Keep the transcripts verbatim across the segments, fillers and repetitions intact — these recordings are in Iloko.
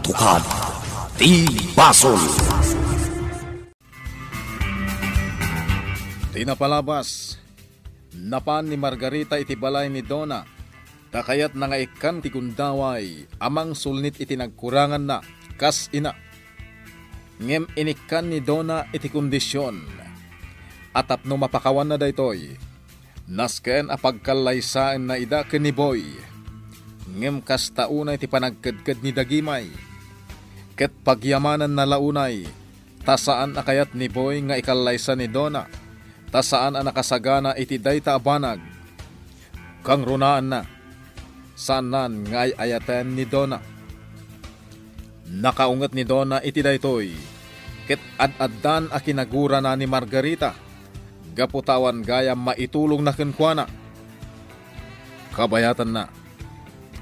Tukad ti basol. Ti napalabas, napan ni Margarita iti balay ni Dona, ta kayatna nga ikkan ti gundaway a mangsulnit iti nagkuranganna kas ina. Ngem inikkan ni Dona iti kondisyon a tapno mapakawanna daytoy, nasken a pagkallaysaenna ida ken ni Boy. Ngem kasta unay ti panagkedked ni Dagimay, ket pagyamananna la unay, ta saan a kayat ni Boy nga ikallaysa ni Dona, ta saan a nakasagana iti dayta a banag. Kangrunaanna, saannan nga ay-ayaten ni Dona. Nakaunget ni Dona iti daytoy, ket ad-addan a kinagurana ni Margarita, gapu ta awan gayam maitulongna kenkuana. Kabayatanna,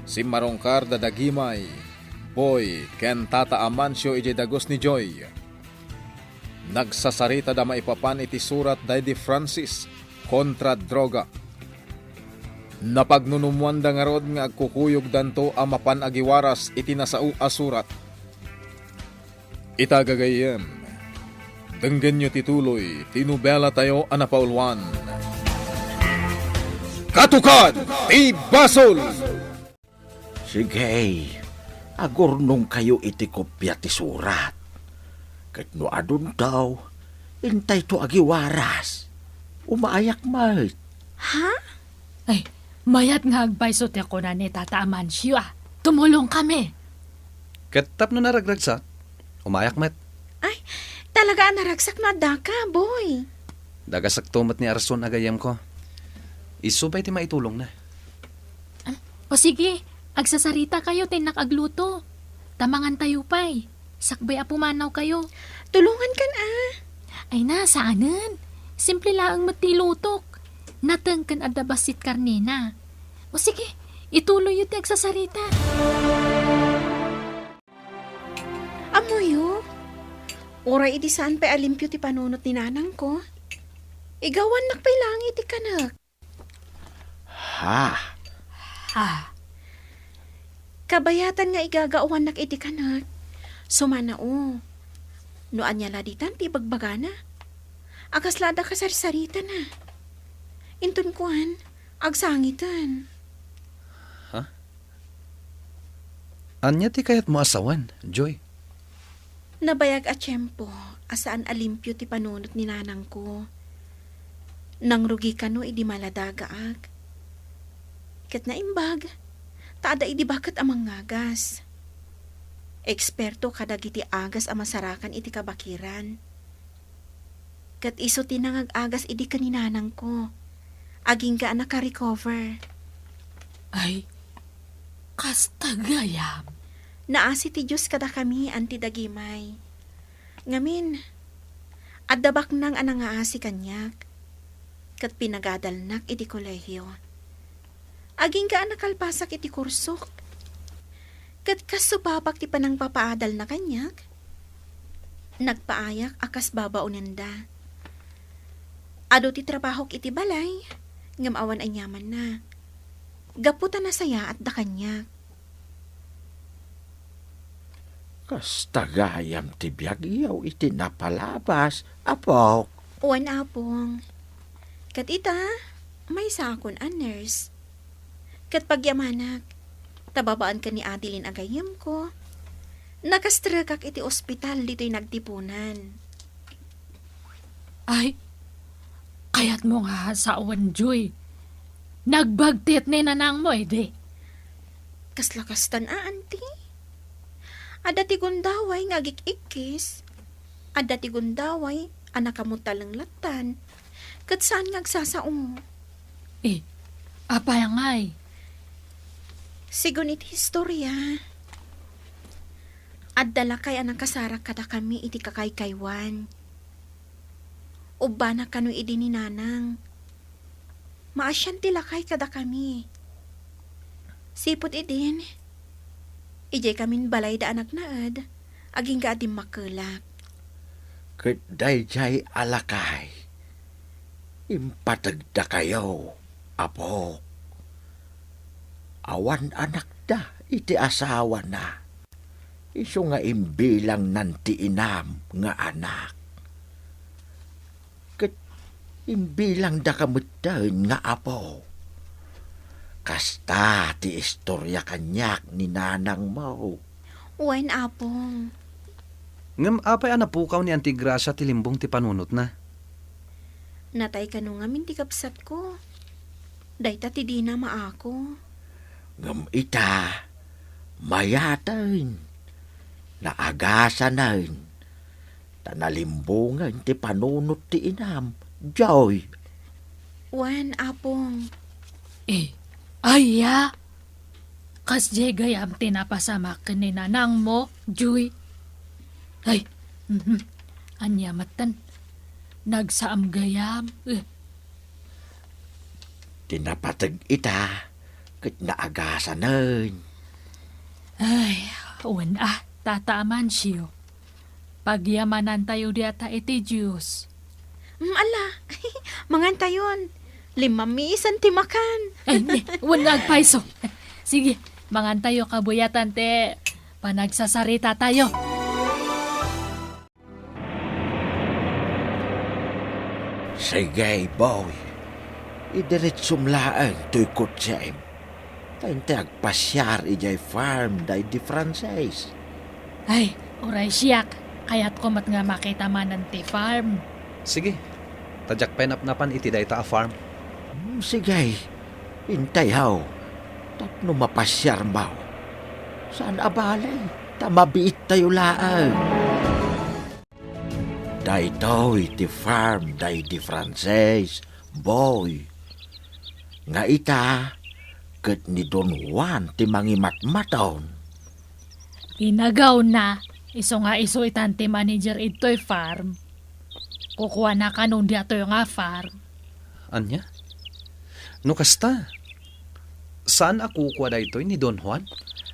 simmarungkar da Dagimay, Boy, ken Tata Amancio idiay dagus ni Joy. Nagsasaritada maipapan iti surat daydi Francis kontra droga. Napagnunummoanda ngarud nga agkukuyogdanto a mapan agiwaras iti nasao a surat. Ita gagayyem, denggenyo ti tuloy ti nobelatayo a napauluan. Katukad ti Basol! Sige, agurnongkayo iti kopia ti surat. Ket no adunto, intayto agiwaras. Umaayak met. Ha? Ay, mayat nga agpayso ti kuna ni Tata Amancio, a. Tumulongkami. Ket tapno naragragsak, umaayak met. Ay, talaga a naragsak no addaka, Boy. Dagasakto met ni Arson a gayyemko. Isu pay ti maitulongna. O sige, agsasaritakayo ta innak agluto. Ta mangantayo pay. Sakbay a pumanawkayo. Tulongankan, a. Ay na, saanen. Simple laeng met ti ilutok. Nateng ken adda bassit karnena. O sige, ituloyyo ti agsasarita. Ammoyo, uray idi saan pay a limpio ti panunot ni nanangko, igawannak pay laeng iti kanek. Ha? Ha? Kabayatan nga igagawannak iti kanek. Sumanao. No ania la ditan ti ibagbagana. A kasla adda kasarsaritana. Inton kuan, agsangiten. Ha? Ania ti kayatmo a sawen, Joy? Nabayag a tiempo a saan a limpio ti panunot ni nanangko. Nangrugi kano idi maladagaak. Ket naimbag, ta adda idi baket a mangngagas. Eksperto kadagiti agas a masarakan iti kabakiran. Ket isu ti nangag-agas idi ken ni nanangko. Agingga a nakarecover. Ay, kasta gayam. Naasi ti Dios kadakami, Auntie Dagimay. Ngamin, adda baknang a nangaasi kaniak, ket pinagadalnak iti kolehio. Agingga a nakalpasak iti kursok. Ket kas supapak ti panangpapaadalna kaniak, nagpaayak a kas babaonenda. Adu ti trabahok iti balay, ngem awan aniamanna. Gapu ta nasayaatda kaniak. Kasta gayam ti biagyo iti napalabas, apok. Wen, apong. Ket ita, maysaakon a nurse. Ket pagyamanak, ta babaan ken ni Adeline a gayyemko, nakastrekak iti ospital ditoy nagtipunan. Ay, kayatmo nga sawen, Joy. Nagbagtit ni nanangmo idi. Kasla kastan a, Auntie? Adda ti gundaway nga agik-ikkis. Adda ti gundaway a nakamutaleng lattan. Ket saan nga agsasao. Eh, apay ngay? Sigun iti historia, adda lakay a nakasarak kadakami iti kakaykaywan. Ubbana kano idi ni nanang. Maasian ti lakay kadakami. Sipud idin, idiay kamin balayda a nagnaed, agingga a dimmakkelak. Ket daydiay a lakay, impategdakayo, apok. Awan anakda iti asawana. isu nga imbilangnan ti inam nga anak. Ket imbilangdaka metten nga apo. Kasta ti istoria kaniak ni nanangmo. Wen, Apong. Ngem apay a napukaw ni Auntie Gracia ti limbong ti panunotna? Natay kano ngamin ti kabsatko. Dayta ti dina maako. Ngem ita, mayaten, naagasanen, ta nalimbongen ti panunot ti inam, Joy. Wen, Apong. Eh, aya? Kasdiay gayam ti napasamak ken ni nanangmo, Joy? Ay, mhm. Ania metten? Nagsaam gayam. Eh. Ti napateg ita, ket naagasanen. Ay, wen a, Tata Amancio. Pagyamanantayo diata iti Dios. Mm, ala, mangantayon. Limmammisen ti makan. Ay, ni, wen nga agpayso. Sige, mangantayo kabuyatan ti panagsasaritatayo. Sige, boy. Idiretsom laeng toy kotsem. Ta intay agpasiar idiay farm day di Frances. Ay, uray siak. Kayatko met nga makita manen ti farm. Sige. Ta diak pay napnapan iti dayta a farm. Hmm, sige. Intayaw. Tapno mapasiarmaw. Saan a bale, ta mabiittayo laeng. Daytoy ti farm day di Frances, boy. Nga ita, ket ni Don Juan ti mangimatmaton. Inagawna, isu nga isu itan ti manager idtoy farm. Kukuana kanon diatoy nga farm. Ania? No kasta, saan a kukua daytoy ni Don Juan?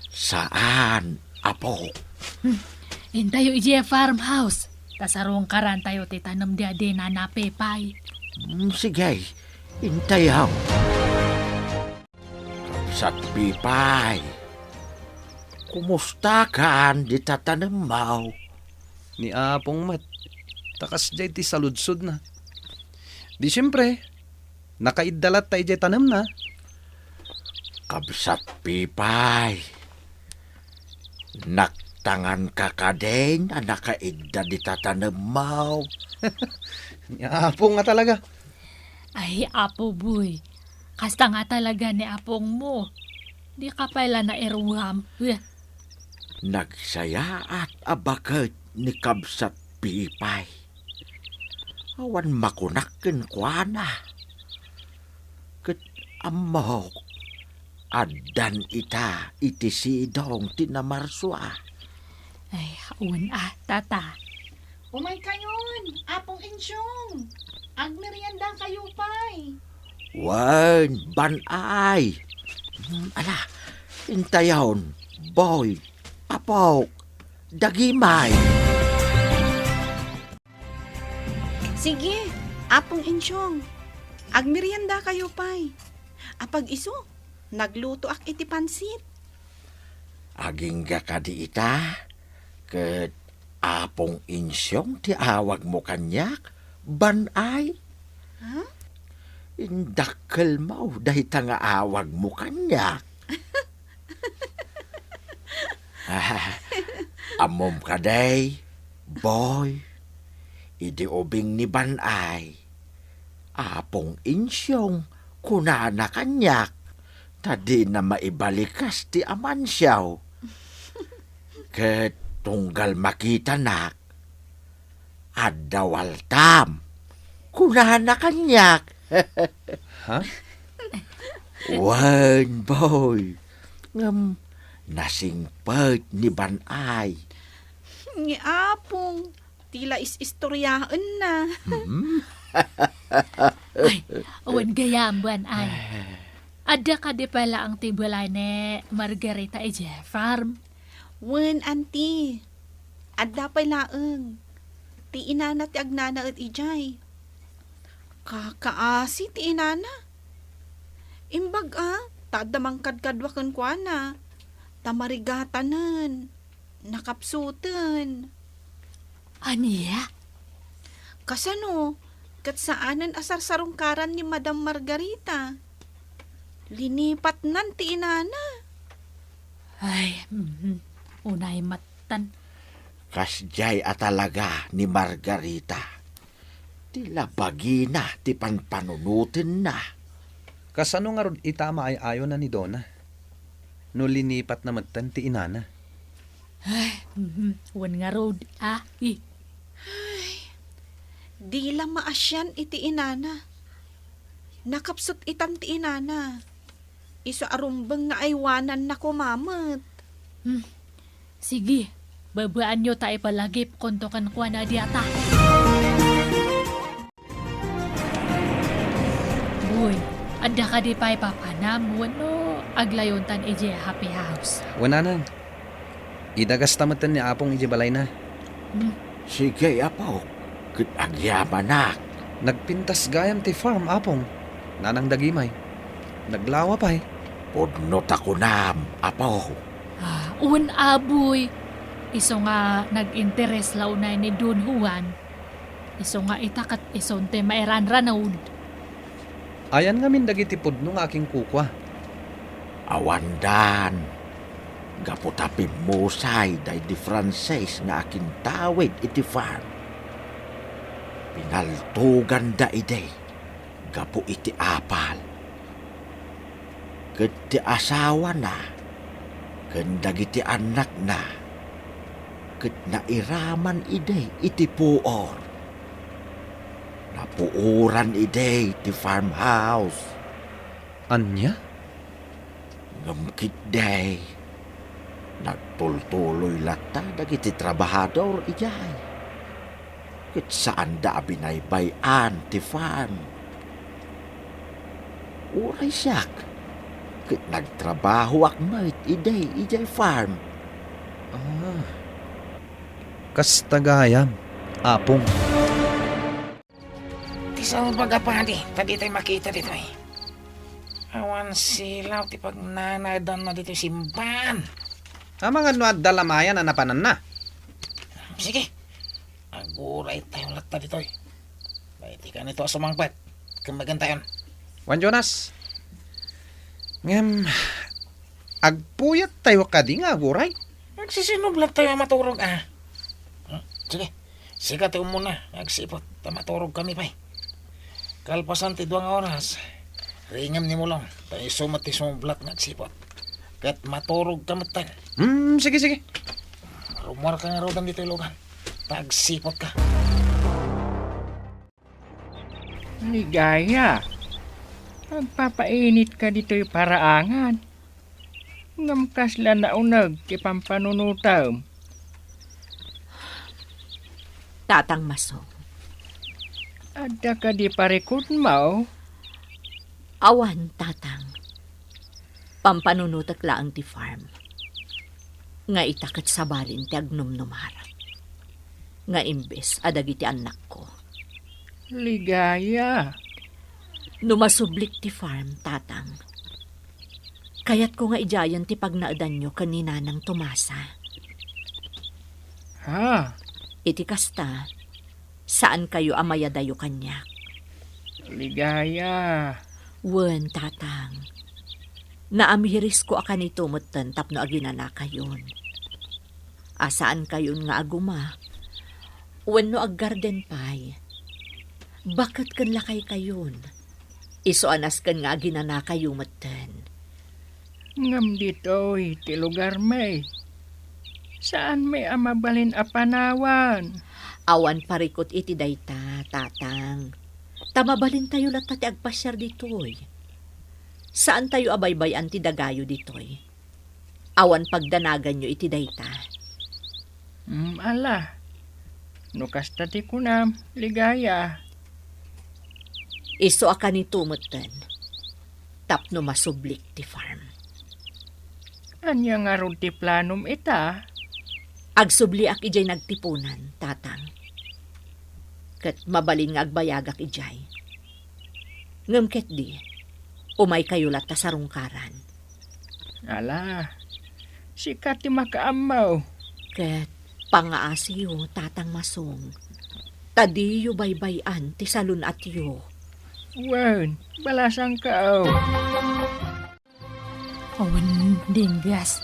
Saan, apo. Hmm. Intayo idiay farmhouse. Ta sarungkarantayo ti tanem di adi Nana Pepay. Hmm, sige. Intayaw. Kabsat Pipay, kumusta kan di tatanemmawko? Ni Apong met, ta kasdiay ti saludsodna. Di siempre, nakaidda latta idiay tanemna. Kabsat Pipay, naktanganka kadin a nakaidda di tatanemmawko? Ni Apong nga talaga. Ay, Apo Boy, kasta nga talaga ni apongmo. Di ka pay la nairuam. Weh. Nagsayaat a baket ni Kabsat Pipay. Awan makunak kenkuana. Ket ammok, addan ita iti sidong ti namarsua. Ay, wen a, Tata. Umaykayon, Apong Insyong. Agmeriendakayo pay. Wen, Ban-ay. Hmm, ala, intayon, Boy, Apok, dagimay. Sige, Apong Insyong. Agmeriendakayo pay. Apag isu, naglutoak iti pansit. Agingga kadi ita, ket Apong Insyong ti awagmo kaniak, Ban-ay? Ha? Indakkelmo dayta nga awagmo kaniak. Ah, ammom kadi, Boy, idi ubing ni Ban-ay, Apong Insyong, kunana kaniak, ta dina maibalikas ti amansiaw. Ket tunggal makitanak, adda waltam, kunana kaniak. Ha? Wen, Boy, ngem nasingpet ni Ban-ay. Ni Apong, ti la is-istoriaenna. Hmm? Ay, awan gayam, Ban-ay. Adda kadi pay laeng ti balay ni Margarita idiay farm? Wen, Auntie. Adda pay laeng. Ti inana ti agnanaed idiay. Kakaasi ti inana. Imbag a, ta adda mangkadkadua kenkuana. Ta marigatanen. Nakapsuten. Ania? Kasano? Ket saanen a sarsarungkaran ni Madam Margarita. Linipatnan ti inana. Ay, mhm. Unay mattan. Kasdiay a talaga ni Margarita. Ti labagina ti panpanunotenna. Kasano ngarud ita a maay-ayona ni Dona? No linipatna metten ti inana. Ay, mhm. Wen ngarud, a, i. Ay, di la maasian iti inana. Nakapsut itan ti inana. Isu a rumbeng nga aywananna koma met. Hmm. Sige, babaanyo ta ipalagipkonto kenkuana diata. Boy, adda kadi pay papanam wenno aglayontan idiay happy house? Wen, nanang. Idagas ta metten ni Apong idiay balayna. Hmm. Sige, Apo, ket agyamanak. Nagpintas gayam ti farm, Apong. Nanang dagimay. Naglawa pay. Pudno ta kunam, Apo. Ah, un, Aboy. Isu nga nag-interes la unay ni Don Juan. Isu nga ita ket isun ti mairanranud. Ayan ngamin dagiti pudno nga akinkukua? Awandan. Gapu ta pimmusay daydi Frances nga akintawid iti farm. Pinaltoganda idi gapu iti apal. Ket ti asawana ken dagiti annakna ket nairaman idi iti puor. Napuoran idi ti farmhouse. Ania? Ngem ketdi, nagtultuloy latta dagiti trabahador idiay. Ket saanda a binaybay-an ti farm. Uray siak, ket nagtrabahoak met idi idiay farm. Ah. Kasta gayam, Apong. Ti salbag a padi, ta ditay makita ditoy. Awan silaw ti pagnanaedanna ditoy simbaan. Amangan no adda lamayan a napananna. Sige, aguray tayo latta ditoy. Daytoy kanito a sumangpet. Kemmegan tayon. Juan Jonas. Ngem, agpuyat tayo kadi nga aguray? Agsisinublat tayo a maturog, ah. Hmm, sige. Sika ti umuna nga agsiput, ta maturog kami pay. Kalpasan ti dua nga oras, ringem ni Mulong, ta isu met ti sumublat nga agsiput. Ket maturog ka metten. Hmm, sige, sige. Rummuar ka ngaruden ditoy lugan, ta agsiput ka. Ligaya, agpapainit ka ditoy paraangan. Ngem kasla nauneg ti pampanunotem. Tatang Masong. Adda kadi parikutmo? Awan, Tatang. Pampanunotek laeng ti farm. Nga ita ket sabalin ti agnumnumarek. Nga imbes a dagiti annakko. Ligaya. No masublik ti farm, Tatang. Kayatko nga idiayen ti pagnaedanyo ken ni Nanang Tomasa. Ha? Iti kasta, saankayo a mayadayo kaniak. Ligaya. Wen, Tatang. Naamirisko a kanito metten tapno aginanakayon. A saankayon nga aguma, wenno aggarden pay. Baket ken lakaykayon. Isu a nasken nga aginanakayo metten. Ngem ditoy ti lugarmi. Saanmi a mabalin a panawan. Awan parikut iti dayta, Tatang. Ta mabalintayo latta ti agpasiar ditoy. Saantayo a baybay-an ti dagayo ditoy. Awan pagdanaganyo iti dayta. Mm, ala. No kasta ti kunam, Ligaya. Isu a kanito metten, tapno masublik ti farm. Ania ngarud ti planom ita? Agsubliak idiay nagtipunan, Tatang. Ket mabalin nga agbayagak idiay. Ngem ketdi, umaykayo latta sarungkaran. Ala, sika ti makaammo. Ket pangngaasiyo, Tatang Masong, ta diyo baybay-an ti salun-atyo. Wen, balasangko. Awan, Dinggas.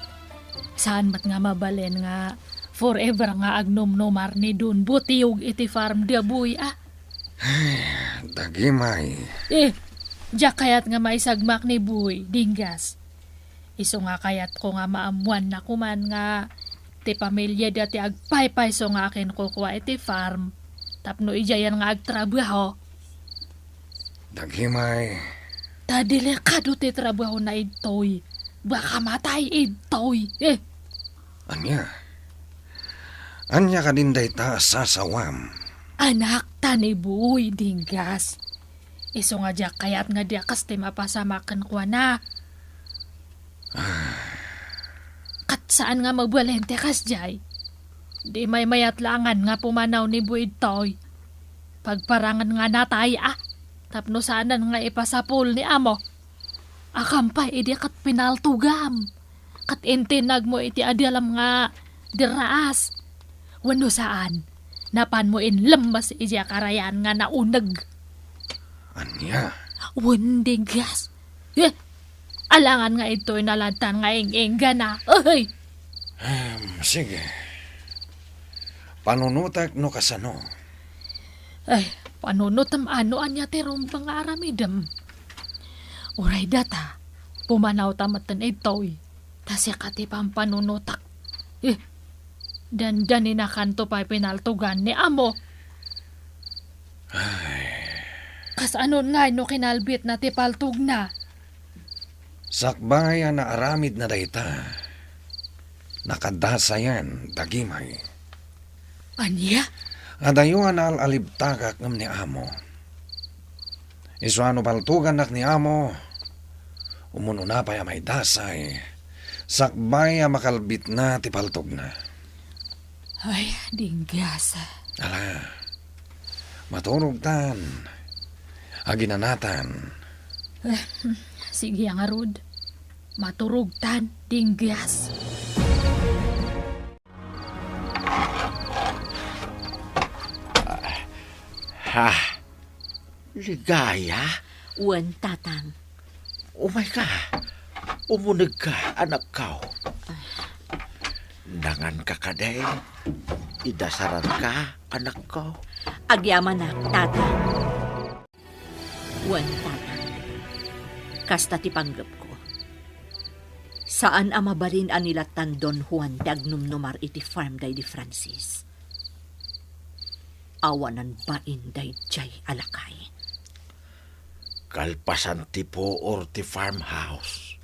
Saan met nga mabalin nga forever nga agnumnumar ni Don Butiog iti farm da buy, a? Dagimay. Eh, diak kayat nga maisagmak ni Buy, Dinggas. Isu nga kayatko nga maammuanna koman nga ti pamiliada ti agpaypayso nga akinkukua iti farm tapno idiayan nga agtrabaho. Dagimay. Ta delikado ti trabahona idtoy. Baka matay idtoy. Eh. Ania? Ania kadin dayta a sasawam? Anakta ni Buy, Dinggas. Isu nga diak kayat nga diak kas ti mapasamak kenkuana. Ah. Ket saan nga mabalin ti kasdiay. Di maymayat laangan nga pumanaw ni Buy idtoy. Pagparangan nga natay, a, tapno saanan nga ipasapul ni amo. Akan pay idi ket pinaltugam, ket intinagmo iti adalam nga derraas. Wenno saan, napanmo inlemmes iti karayan nga nauneg. Ania? Wen, Dinggas. Eh, alangan nga idtoy naladtan nga ing-inggana. Ay! Em, sige. Panunotek no kasano. Ay, panunotem a no ania ti rumbeng nga aramidem. Uray data, pumanawta metten idtoy. Ta sika ti pampanunotak. Eh, dandaninakanto pay pinaltugan ni amo. Ay. Kasanon ngay no kinalbitna ti paltogna? Sakbay a naaramidna dayta, nakadasayan dagimay. Ania? Adayo a naal-alibtagak ngem ni amo. Isu a no paltugannak ni amo, umun-una pay a maidasay, sakbay a makalbitna ti paltogna. Ay, Dinggas. Ala, maturogtan. Aginanatan. Eh, sige ngarud. Maturogtan, Dinggas. Ha? Ligaya? Wen, Tatang. Umayka. Umunegka, anakko. Nanganka kadi? Idasaranka, anakko? Agyamanak, Tatang. Wen, Tatang. Kasta ti panggepko. Saan a mabalin a ni lattan Don Juan ti agnumnumar iti farm daydi Francis. Awanan bain daydiay a lakay. Kalpasan ti puor ti farmhouse,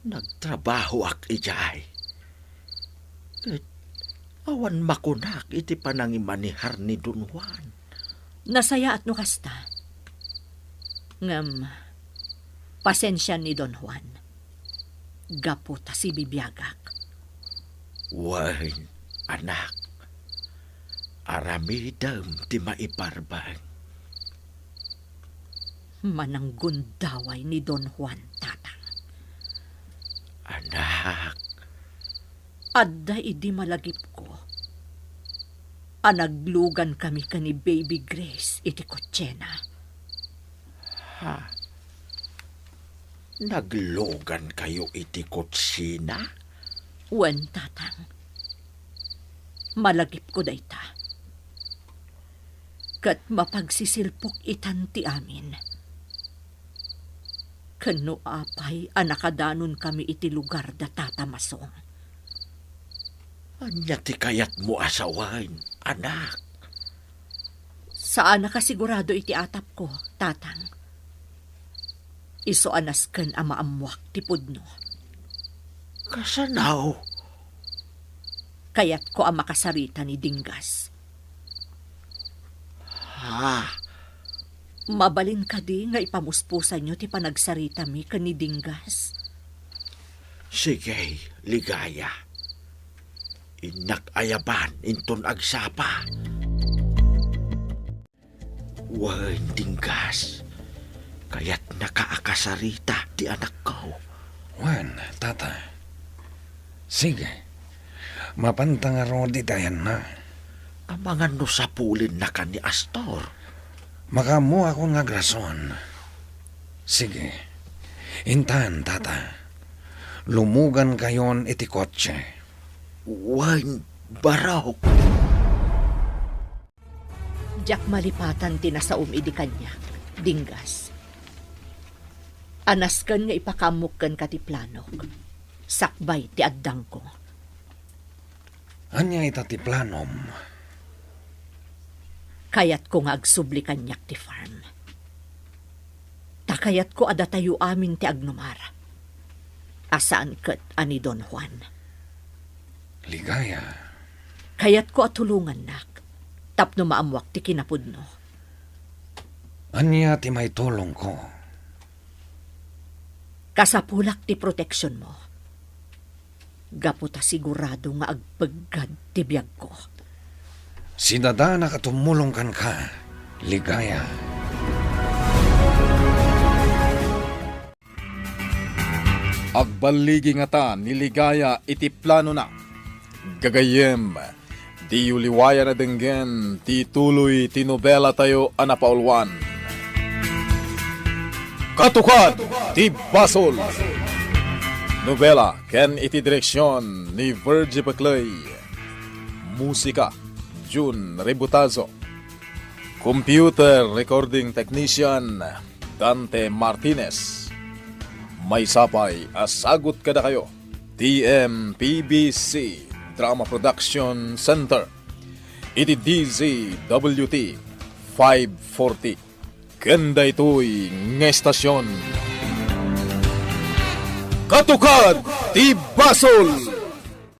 nagtrabahoak idiay. Ket awan makunak iti panangimanehar ni Don Juan. Nasayaat no kasta. Ngem, pasensian ni Don Juan. Gapu ta sibibiagak. Wen, anak. Aramidem ti maiparbeng. Mananggundaway ni Don Juan, Tatang. Anak. Adda idi malagipko a naglugan kami ken ni Baby Grace iti kotsena. Ha? Naglugan kayo iti kotsena? Wen, Tatang. Malagipko dayta. Ket mapagsisilpok itan ti amin. Ken no apay a nakadanon kami iti lugar da Tata Masong. Ania ti kayatmo a sawen, anak? Saan a kasigurado iti atapko, Tatang. Isu a nasken a maammuak ti pudno. Kasano? Kayatko a makasarita ni Dinggas. Ha? Mabalin kadi nga ipamuspusanyo ti panagsaritami ken ni Dinggas? Sige, Ligaya. Innak ayaban inton agsapa. Wen, Dinggas. Kayatnaka a kasarita ti anakko. Wen, Tata. Sige. Mapanta ngarud iti ayanna. Amangan no sapulennakan ni Astor. Makaammoakon nga agrason. Sige. Intan, tata. Lumugankayon iti kotse. Wen, barok. Diak malipatan ti nasaom idi kaniak, Dinggas. Anasken nga ipakaammok kenka ti planok, sakbay ti addangko. Ania ita ti planom? Kayatko nga agsubli kaniak ti farm. Ta kayatko a datayo amin ti agnumar, a saan ket a ni Don Juan. Ligaya. Kayatko a tulongannak tapno maammoak ti kinapudno. Ania ti maitulongko? Kasapulak ti proteksionmo. Gapu ta sigurado nga agpeggad ti biagko. Sidadanak a tumulong kenka, Ligaya. Agballigi ngata ni Ligaya iti planona. Gagayyem, diyo liwayan a denggen ti tuloy ti nobelatayo a napauluan. Katukad ti Basol! Nobela ken iti direksion ni Virgie Peclay. Musika, Jun Rebutazo. Computer recording technician, Dante Martinez. Maysa pay a sagut kadakayo ti M P B C Drama Production Center iti D Z W T five forty. Ken daytoy nga estasion, Katukad ti Basol!